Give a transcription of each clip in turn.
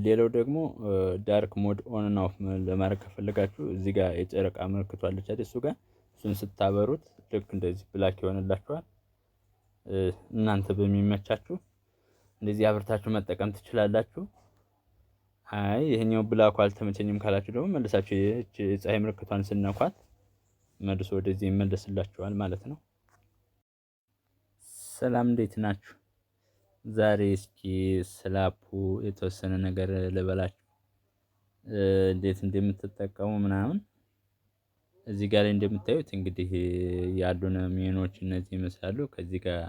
ሌላው ደግሞ dark mode on እና off ለማድረግ ከፈለጋችሁ እዚህ ጋር የጨረቃ ምልክቷ አለች አይደል? እሱ ጋር እሱን ስታበሩት ልክ እንደዚህ black ይሆንላችኋል። እናንተ በሚመቻችሁ እንደዚህ አብርታችሁ መጠቀም ትችላላችሁ። አይ ይሄኛው black ኡ አልተመቸኝም ካላችሁ ደግሞ መልሳችሁ የፀሐይ ምልክቷን ስትነኳት መልሶ ወደዚህ ይመለስላችኋል ማለት ነው። ሰላም፣ እንዴት ናችሁ? ዛሬ እስኪ ስለ app ኡ የተወሰነ ነገር ልበላችሁ፣ እንዴት እንደምትጠቀሙ ምናምን። እዚህ ጋር ላይ እንደምታዩት እንግዲህ ያሉን ሜኖች እነዚህ ይመስላሉ። ከዚህ ጋር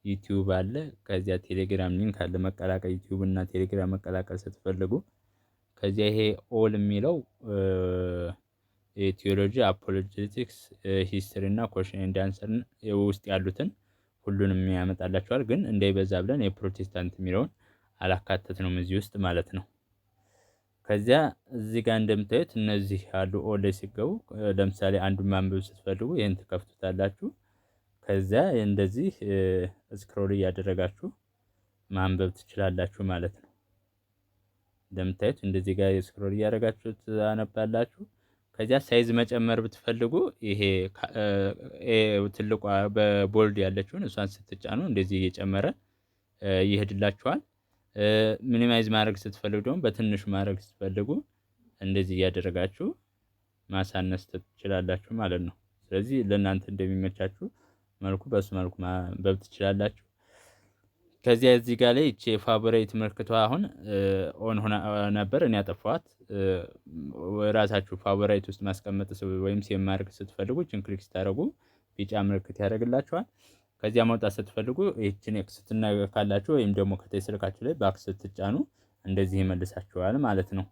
YouTube አለ፣ ከዚያ Telegram link አለ። መቀላቀል፣ YouTube እና ቴሌግራም መቀላቀል ስትፈልጉ፣ ከዚያ ይሄ all የሚለው የ theology፣ apologetics፣ history እና question and answer ውስጥ ያሉትን ሁሉንም ያመጣላችኋል። ግን እንዳይበዛ ብለን የፕሮቴስታንት የሚለውን አላካተትነውም እዚህ ውስጥ ማለት ነው። ከዚያ እዚህ ጋር እንደምታዩት እነዚህ አሉ። All ላይ ሲገቡ ለምሳሌ አንዱን ማንበብ ስትፈልጉ ይህን ትከፍቱታላችሁ። ከዚያ እንደዚህ scroll እያደረጋችሁ ማንበብ ትችላላችሁ ማለት ነው። እንደምታዩት እንደዚህ ጋር scroll እያደረጋችሁ ታነባላችሁ። ከዚያ size መጨመር ብትፈልጉ ይሄ ትልቋ በ bold ያለችውን እሷን ስትጫኑ እንደዚህ እየጨመረ ይሄድላችኋል። Minimize ማድረግ ስትፈልጉ ደግሞ፣ በትንሹ ማድረግ ስትፈልጉ እንደዚህ እያደረጋችሁ ማሳነስ ትችላላችሁ ማለት ነው። ስለዚህ ለእናንተ እንደሚመቻችሁ መልኩ በሱ መልኩ ማንበብ ትችላላችሁ። ከዚያ እዚህ ጋር ላይ ይቺ favorite ምልክቷ አሁን on ሆና ነበር፣ እኔ ያጠፋኋት። ራሳችሁ favorite ውስጥ ማስቀመጥ ወይም save ማድረግ ስትፈልጉ ይችን click ስታደርጉ ቢጫ ምልክት ያደርግላችኋል። ከዚያ መውጣት ስትፈልጉ ይችን X ትነካላችሁ ወይም ደግሞ ከታይ ስልካችሁ ላይ back ስትጫኑ እንደዚህ ይመልሳችኋል ማለት ነው።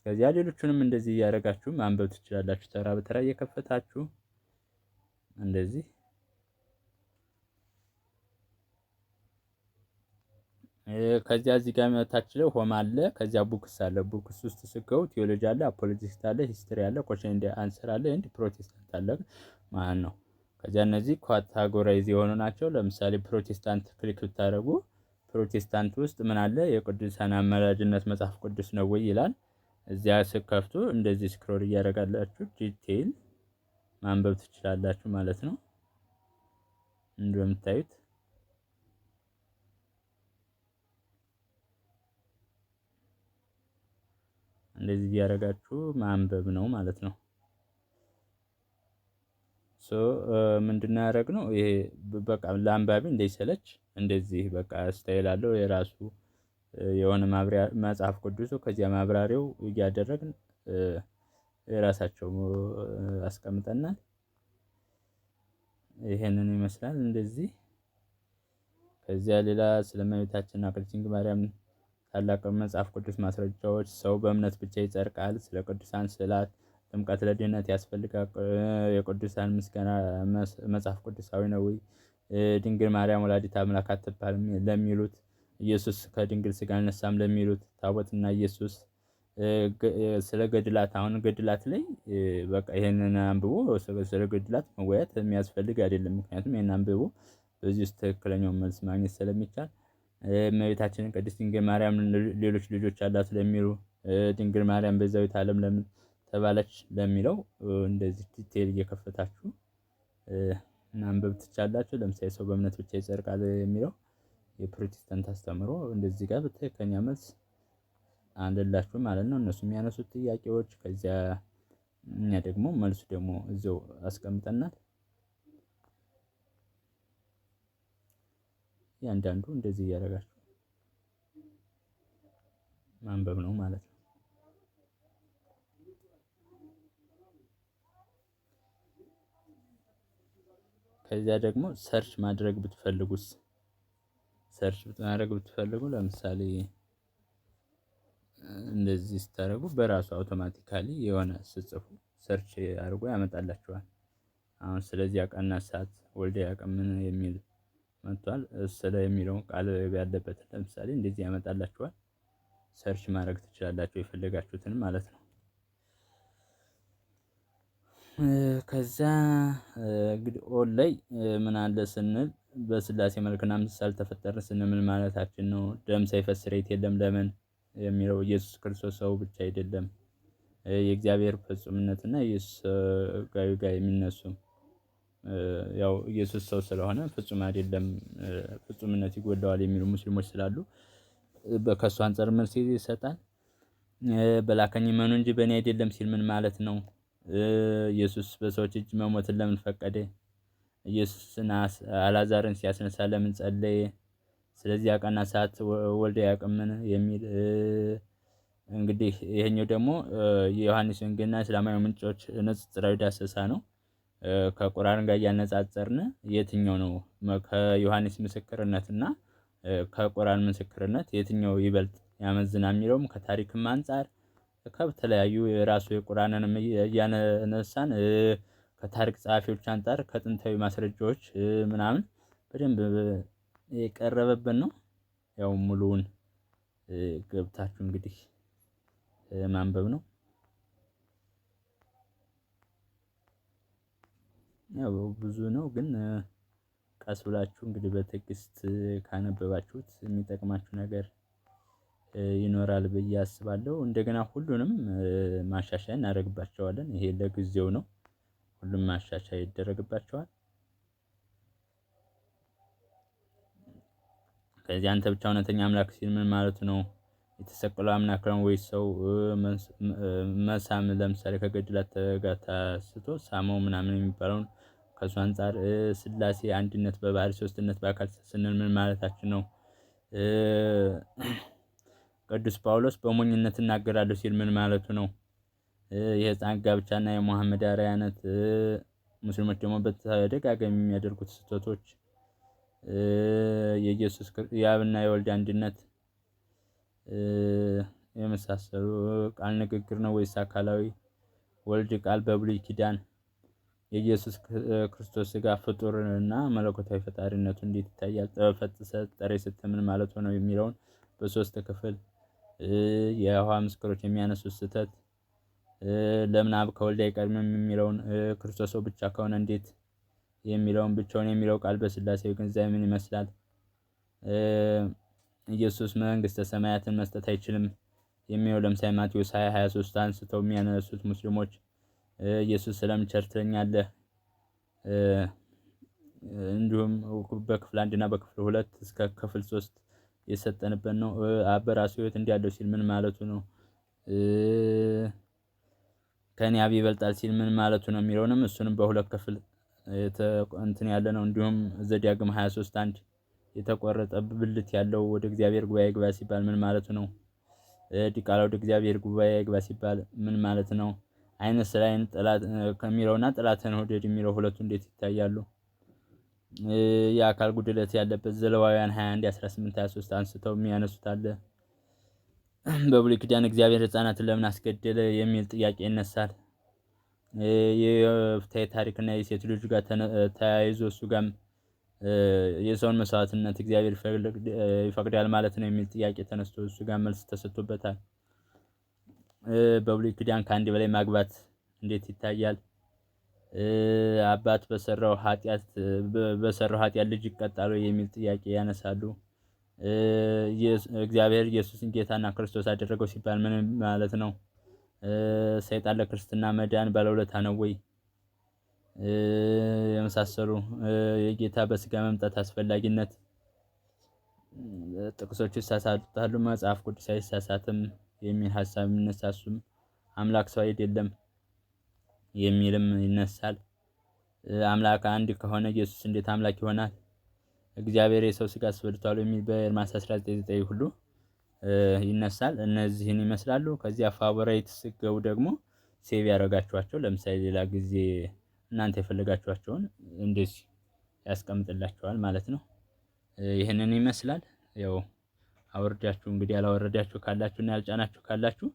ከዚያ ሌሎቹንም እንደዚህ እያደረጋችሁ ማንበብ ትችላላችሁ። ተራ በተራ እየከፈታችሁ እንደዚህ። ከዚያ እዚህ ጋር ታች ላይ home አለ። ከዚያ books አለ። Books ውስጥ ስትገቡ ቴዎሎጂ አለ፣ apologetics አለ፣ history አለ፣ question and answer አለ፣ and ፕሮቴስታንት አለ ማለት ነው። ከዚያ እነዚህ categorize የሆኑ ናቸው። ለምሳሌ ፕሮቴስታንት click ብታደርጉ ፕሮቴስታንት ውስጥ ምን አለ? የቅዱሳን አማላጅነት መጽሐፍ ቅዱስ ነው ወይ ይላል። እዚያ ስትከፍቱ እንደዚህ scroll እያደረጋላችሁ detail ማንበብ ትችላላችሁ ማለት ነው። እንደምታዩት እንደዚህ እያደረጋችሁ ማንበብ ነው ማለት ነው። So ምንድነው ያደረግነው? ይሄ በቃ ለአንባቢ እንዳይሰለች እንደዚህ በቃ style አለው የራሱ የሆነ ማብሪያ መጽሐፍ ቅዱሱ፣ ከዚያ ማብራሪያው እያደረግን የራሳቸው አስቀምጠናል። ይሄንን ይመስላል እንደዚህ። ከዚያ ሌላ ስለ እመቤታችንና ቅድስት ድንግል ማርያም ታላቅ መጽሐፍ ቅዱስ ማስረጃዎች፣ ሰው በእምነት ብቻ ይጸድቃል፣ ስለ ቅዱሳን ስዕላት፣ ጥምቀት ለድህነት ያስፈልጋል፣ የቅዱሳን ምስጋና መጽሐፍ ቅዱሳዊ ነው ወይ፣ ድንግል ማርያም ወላዲተ አምላክ አትባልም ለሚሉት፣ ኢየሱስ ከድንግል ስጋ አልነሳም ለሚሉት፣ ታቦትና ኢየሱስ፣ ስለ ገድላት። አሁን ገድላት ላይ በቃ ይሄንን አንብቦ ስለ ገድላት መወያየት የሚያስፈልግ አይደለም። ምክንያቱም ይሄን አንብቦ በዚህ ውስጥ ትክክለኛውን መልስ ማግኘት ስለሚቻል። እመቤታችንን ቅድስት ድንግል ማርያም ሌሎች ልጆች አላት ለሚሉ፣ ድንግል ማርያም ቤዛዊተ ዓለም ለምን ተባለች ለሚለው እንደዚህ detail እየከፈታችሁ ማንበብ ትችላላችሁ። ለምሳሌ ሰው በእምነት ብቻ ይጸድቃል የሚለው የፕሮቴስታንት አስተምህሮ እንደዚህ ጋር በትክክለኛ መልስ አለላችሁ ማለት ነው። እነሱ የሚያነሱት ጥያቄዎች፣ ከዚያ እኛ ደግሞ መልሱ ደግሞ እዚያው አስቀምጠናል። እያንዳንዱ እንደዚህ እያደረጋችሁ ማንበብ ነው ማለት ነው። ከዚያ ደግሞ search ማድረግ ብትፈልጉስ? Search ማድረግ ብትፈልጉ ለምሳሌ እንደዚህ ስታደርጉ በራሱ automatically የሆነ ስትጽፉ search አድርጎ ያመጣላችኋል። አሁን ስለዚህ ያቀና ሰዓት ወልደ ያቀምን የሚል መጥቷል። ስለ የሚለውን ቃል ያለበት ለምሳሌ እንደዚህ ያመጣላችኋል። Search ማድረግ ትችላላችሁ የፈለጋችሁትን ማለት ነው። ከዛ እንግዲህ all ላይ ምን አለ ስንል በስላሴ መልክና ምሳሌ ተፈጠርን ስንል ምን ማለታችን ነው? ደም ሳይፈስ ስርየት የለም ለምን የሚለው ኢየሱስ ክርስቶስ ሰው ብቻ አይደለም። የእግዚአብሔር ፍጹምነትና ኢየሱስ ጋር የሚነሱ ያው ኢየሱስ ሰው ስለሆነ ፍጹም አይደለም፣ ፍጹምነት ይጎድለዋል የሚሉ ሙስሊሞች ስላሉ ከእሱ አንፃር መልስ ይሰጣል። በላከኝ እመኑ እንጂ በእኔ አይደለም ሲል ምን ማለት ነው? ኢየሱስ በሰዎች እጅ መሞትን ለምን ፈቀደ? ኢየሱስን አልዓዛርን ሲያስነሳ ለምን ጸለየ? ስለዚህ ያቀና ሰዓት ወልደ ያቅምን የሚል እንግዲህ ይሄኛው ደግሞ የዮሐንስ ወንጌልና እስላማዊ ምንጮች ንጽጽራዊ ዳሰሳ ነው። ከቁርአን ጋር እያነጻጸርን የትኛው ነው ከዮሐንስ ምስክርነትና ከቁርአን ምስክርነት የትኛው ይበልጥ ያመዝናል የሚለውም ከታሪክም አንፃር ከተለያዩ የራሱ የቁርአንንም እያነሳን ከታሪክ ጸሐፊዎች አንፃር ከጥንታዊ ማስረጃዎች ምናምን በደንብ የቀረበበት ነው። ያው ሙሉውን ገብታችሁ እንግዲህ ማንበብ ነው። ያው ብዙ ነው ግን ቀስ ብላችሁ እንግዲህ በትዕግስት ካነበባችሁት የሚጠቅማችሁ ነገር ይኖራል ብዬ አስባለሁ። እንደገና ሁሉንም ማሻሻያ እናደርግባቸዋለን። ይሄ ለጊዜው ነው። ሁሉም ማሻሻያ ይደረግባቸዋል። ከዚህ አንተ ብቻ እውነተኛ አምላክ ሲል ምን ማለቱ ነው? የተሰቀለው አምላክ ነው ወይስ ሰው? መሳም ለምሳሌ ከገድላት ጋር ታስቶ ሳመው ምናምን የሚባለውን ከእሱ አንፃር ስላሴ አንድነት በባህሪ ሶስትነት በአካል ስንል ምን ማለታችን ነው? ቅዱስ ጳውሎስ በሞኝነት እናገራለሁ ሲል ምን ማለቱ ነው? የህፃን ጋብቻና የሙሐመድ አርአያነት፣ ሙስሊሞች ደግሞ በተደጋጋሚ የሚያደርጉት ስህተቶች፣ የኢየሱስ የአብና የወልድ አንድነት የመሳሰሉ ቃል ንግግር ነው ወይስ አካላዊ? ወልድ ቃል በብሉይ ኪዳን የኢየሱስ ክርስቶስ ሥጋ ፍጡር እና መለኮታዊ ፈጣሪነቱ እንዴት ይታያል? ጥበብ ፈጠረ የሰጠ ምን ማለቱ ነው የሚለውን በሶስት ክፍል፣ የይሖዋ ምስክሮች የሚያነሱት ስህተት፣ ለምን አብ ከወልድ አይቀድምም የሚለውን፣ ክርስቶስ ሰው ብቻ ከሆነ እንዴት የሚለውን፣ ብቻውን የሚለው ቃል በስላሴ ግንዛቤ ምን ይመስላል? ኢየሱስ መንግስተ ሰማያትን መስጠት አይችልም የሚለው ለምሳሌ ማቴዎስ 20:23 አንስተው የሚያነሱት ሙስሊሞች፣ ኢየሱስ ስለምን ቸር ትለኛለህ? እንዲሁም በክፍል 1 እና በክፍል 2 እስከ ክፍል 3 የሰጠንበት ነው። አብ በራሱ ሕይወት እንዲያለው ሲል ምን ማለቱ ነው? ከእኔ አብ ይበልጣል ሲል ምን ማለቱ ነው የሚለውንም እሱንም በሁለት ክፍል እንትን ያለ ነው። እንዲሁም ዘዳግም 23:1 የተቆረጠ ብልት ያለው ወደ እግዚአብሔር ጉባኤ ግባ ሲባል ምን ማለቱ ነው? ዲቃላ ወደ እግዚአብሔር ጉባኤ ግባ ሲባል ምን ማለት ነው? አይነ ስለ አይን ጠላት ከሚለውና ጠላትህን ውደድ የሚለው ሁለቱ እንዴት ይታያሉ? የአካል ጉድለት ያለበት ዘሌዋውያን 21 18 23 አንስተው የሚያነሱት አለ። በብሉይ ኪዳን እግዚአብሔር ሕፃናትን ለምን አስገደለ የሚል ጥያቄ ይነሳል። የዮፍታሔ ታሪክና የሴት ልጁ ጋር ተያይዞ እሱ ጋርም የሰውን መስዋዕትነት እግዚአብሔር ይፈቅዳል ማለት ነው የሚል ጥያቄ ተነስቶ እሱ ጋር መልስ ተሰጥቶበታል። በብሉይ ኪዳን ከአንድ በላይ ማግባት እንዴት ይታያል? አባት በሰራው ኃጢአት ልጅ ይቀጣል የሚል ጥያቄ ያነሳሉ። እግዚአብሔር ኢየሱስን ጌታና ክርስቶስ አደረገው ሲባል ምን ማለት ነው? ሰይጣን ለክርስትና መዳን ባለውለታ ነው ወይ? የመሳሰሉ የጌታ በስጋ መምጣት አስፈላጊነት ጥቅሶች ይሳሳታሉ፣ መጽሐፍ ቅዱስ አይሳሳትም የሚል ሀሳብ ይነሳሱም አምላክ ሰው አይደለም የሚልም ይነሳል። አምላክ አንድ ከሆነ ኢየሱስ እንዴት አምላክ ይሆናል? እግዚአብሔር የሰው ስጋ አስበልቷል የሚል በኤርምያስ 19:9 ሁሉ ይነሳል። እነዚህን ይመስላሉ። ከዚያ favorite ስትገቡ ደግሞ save ያደረጋችኋቸው ለምሳሌ ሌላ ጊዜ እናንተ የፈለጋችኋቸውን እንደዚህ ያስቀምጥላችኋል ማለት ነው። ይህንን ይመስላል። ያው አወርዳችሁ እንግዲህ ያላወረዳችሁ ካላችሁ እና ያልጫናችሁ ካላችሁ